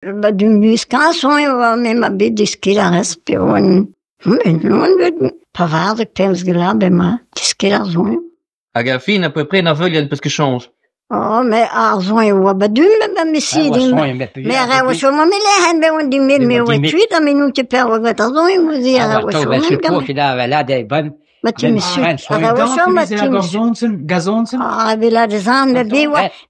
Ba du-muskañ soñj e oa me 'ma bet desket ar rest pe oan oan bet 14 15 vloaz bremañ desket ar soñj. Hag ar fin apeupre na veulienn peus ket soñj. Oh mais ar soñj e oa ba du-mañ ba me si din. Me a rae o chom en e-lec'h me oan din-me me oa kuit ha me n'on ket peoc'h gant ar soñj neuze a oa chom Ma ti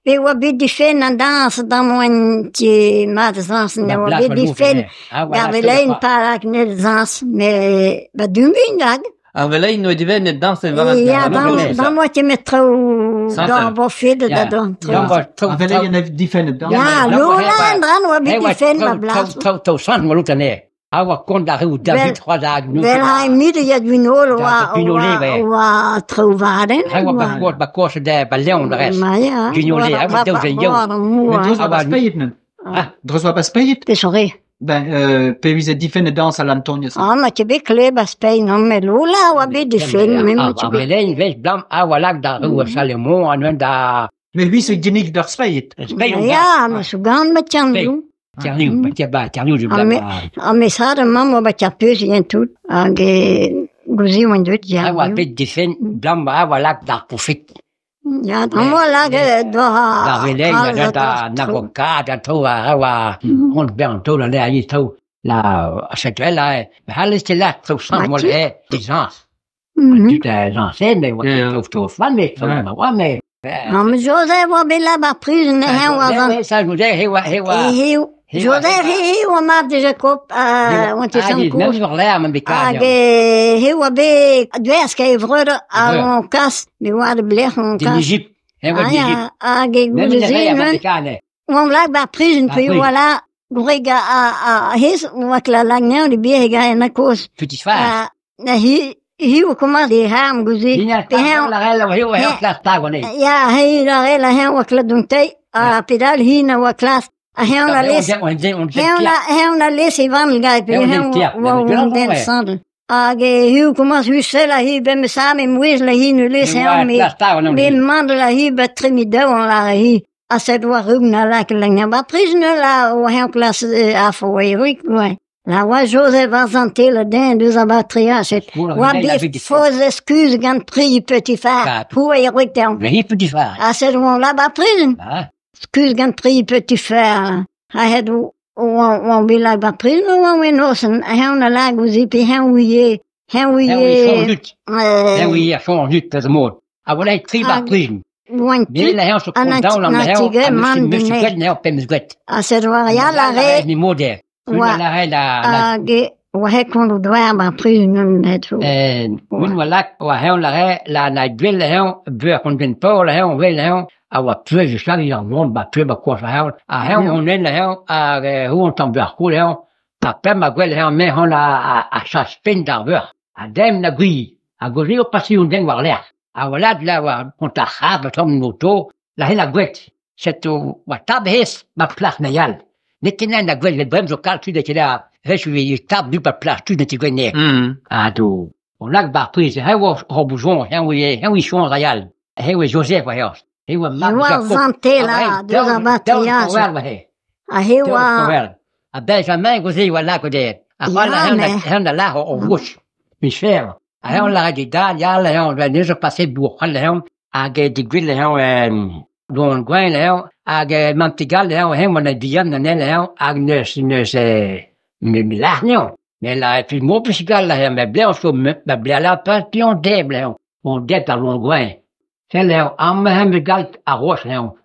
Me oa bet difenn an dañs dam-oan ti mat dañs ne oa bet difenn ar velein perak ne dañs met ba du-mañ hag. Ar velein n'oa divennet dañset war Ya dam oa ket traoù d'ar bofed da dont. Ar veleien a difennet dañs. Ya, Lola an dra oa bet difenn ma blas. Traoù traoù sant oa anezhe. A oa kont ar reoù David c'hoazh hag Vel ha emit ya gwinol oa oa traoù vaden. Ha oa ba ba koch da ba Leon da rest. Ma ya. Guignolé, ha oa daou zen yaou. Met dreuz oa pas peiet neuze. Dreuz oa pas peiet? Pesore? Ben, pe vize difennet dañs al Antonius. Ah, ma ket bet kleb a spein, non, met Lola oa bet difenn. Ar velein vez blam a oa lak da reoù a Salemon, an da... Mais lui, c'est ginnig d'ar speiet. Ya, ma sougan ma tian Kerniou, ba Kerniou, je Ar mesad mamm oa bet ar peus yen tout hag gouze oan deuet ya. A oa bet difenn blam a oa lak d'ar profit. Ya, dam oa lak doa D'ar velein, da an avocat, an traoù a oa hon bern taol an aer traoù la setu la c'hallez ket lak traoù sañs moa le dizañs. An dud zañset mais oa ket traoù fan mais oa mais Non, mais Joseph oa bet là bar prison eñ oa Ça, je vous dis, he oa he oa Joseph he oa mab de Jacob oa ket sant kozh. Hag he oa bet dwerz e vreudeur ha on kas, me oa de blec'h on kas. D'Egypte. Hag e goude-se, oan lak bar prison pe oa la gwreg a hez oa ket la lagneñ de bihe ga en kozh. Petit phare. Hi hi o komañs d'e arm goude. Ya, hi la rel a heñ oa klat d'on teiz, ha pedal hi na oa klas. Ha heñ a les heñ a les e vamm gars pe heñ oa un den sandel. Hag hi o komañs husel a hi ben sa me mouezh la hi ne les heñ me me mandel a hi bet tremi daou an la hi. Ha set oa rug na lak la ba prison la oa heñ klas a fo e ruik ouais. La oa Joseph ar zantel den deus a batriachet. Oa bet faos excuse gant pri Potiphar. Pou e roit dezhañ. Mais Potiphar. Ha set oan la ba prison. Skuz gant pri Potiphar. Ha het oan bet lak ba prison oan oan osen. Ha heñ a lag ouzh pe heñ ouie. Heñ ouie. Heñ ouie. Heñ ouie fon jut pezh mod. Ha voilà tri ba prison. Oan tud. An antigue Ha set oa ya la re. Ni moder. Oa hag oa hekont o doar ba prison an het Un oa lak oa heñ la re la na gwell la heñ beur kon ben paour la heñ wel la heñ a oa peur je savais ar mont ba peur ba koas la heñ a heñ on en la heñ hag hou an tamm beur koul heñ ha pemp a gwell heñ me hon a a chas penn d'ar veur a dem na gwi a gozi o pasi un den war lerc'h a oa lad la oa kont ar c'har ba tamm moto la hen a gwet setu oa tab hez ma plac'h na yal N'eo ket na gwell met bremañ zo kalz tud ket da ret e tab du pa plas tud n'eo ket gwell Ha do on lak bar priz he oa hor boujon he oa he oa soñj a yal he oa Joseph oa heñs he oa mab Jacob zantela deus ar batriaj ha he oa Ha Benjamin gouze oa lak o der ha c'hoant he da lak o vouch Michel ha he on lak di dad yal he on neuze passé bourg he hag digwil he Don Gwen eo, hag Mantigal eo, heñ oa bihan anezhañ eo, hag neus neus lac'h eo. Mais la puis moi principal là, mais blé so ma blé la pas puis on deb eo. On deb ar Lon Gwen. Sell eo, am hem galt ar roch eo.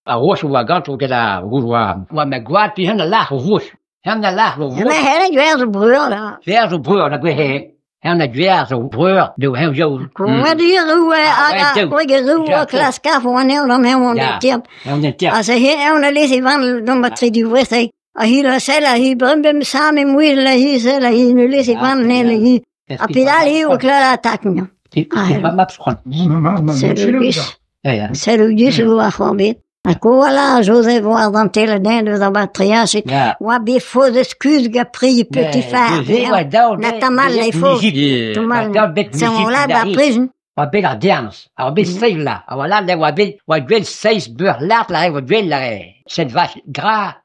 Ar roch oa gant o ket ar rouge oa. Oa ma gwad puis hen a lac'h o roch. Hen a lac'h o roch. Mais hen a gwerz o breur là. Gwerz o breur, na gwe Hen a gwerz o breur de hen jo. Komadur oa hag oa oa klaskaf oa anezhañ d'an hen oan tier. Ha se hen a lez e van d'an batri du west A hi la sell a hi brem sa me mouez la hi sell a hi ne lez e van ne hi. A pedal hi o klal attaque. Sell o gis o ar c'horbet. Ha koala Joseph oa dantela den deus ar batriach oa bet faos excuse gant pri petit phare. Na tamal e fo. Tamal. Se on la ba prison. Oa bet ar derns, ar bet seizh la. A oa la, oa bet, oa gwell seizh beur lart la, oa gwell la, cette vache gras.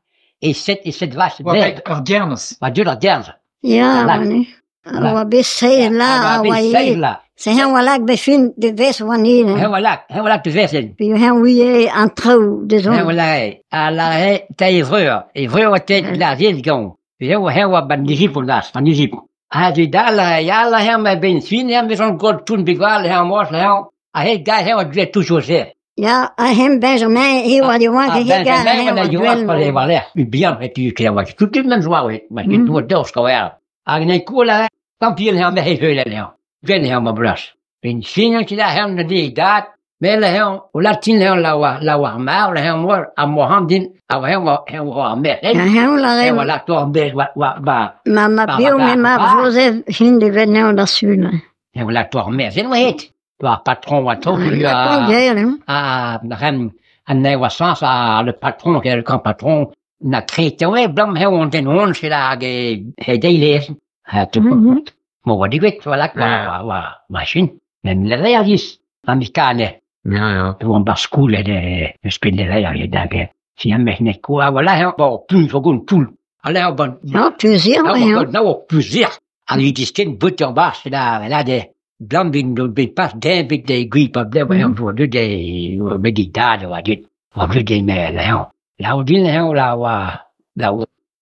E set, e set vache Oa bet ur gernez. Oa deuet ar gernez. Ya, Lak. oa ne. A oa bet seiz la, a oa seiz e. la. Se hen oa lak bet fin de vez oa ni. Hen oa lak, hen oa lak de vez Puis hen ouie an traoù de Hen zon. oa lak, a la he, ta e vreur, e vreur oa tet la rien gant. Hen oa hen oa ban Egypt on las, ban Egypt. Ha du dal, ya la hen ma ben fin, hen me zon god toun begal, hen mos, hen, a he ga hen oa duet toujours se. Ya, a hen Benjamin, he oa di oan Ah, ket he ga, Benjamin, hen oa oa joa pa le duel. valer. Bien, et tu ke oa tout le même joie, oui. Ma ket Mhm. oa daos ka oa. Hag ne kola, tant pis hen me he heul hen. Gwen hen ma bras. Ben fin ki la hen de dat, me la hen, o la tin hen la oa, la oa mar, la hen oa, a mo han din, a oa hen oa, hen oa mer. Ya, hen la Hen oa re, la tor mer, oa, oa, ba, ma ma Ba, bio ba, me ma ba. Joseph hin de vet nou da sul. hen oa la tor mer. Zen oa het. Oa patron oa to, La a, gel, hein. a, rem, a ne oa sans, a le patron, qui est le grand patron, na krete, ouais, blam, he on den on, c'est la, he, he deilez. Ha, te, Mhm. mo oa digwet, voilà, oa, oa, oa, machine. Men le re a dis, a mi kane, Ja, ja. e oan bar skoul, e, e spin le re a dag, si an mech ne koa, voilà, he, bon, pun, fogon, poul. Allez, bon, Ja, plusieurs, na ouais, oa, hein. na oa puzir. A li disken bout en bas, la, la de, blam bin, bin pas den, bit de gui, pa bleu, mm. Mhm. oa de, de, oa meditad, oa dit, oa de, me, la, la, la, oa din, la, oa, la, oa,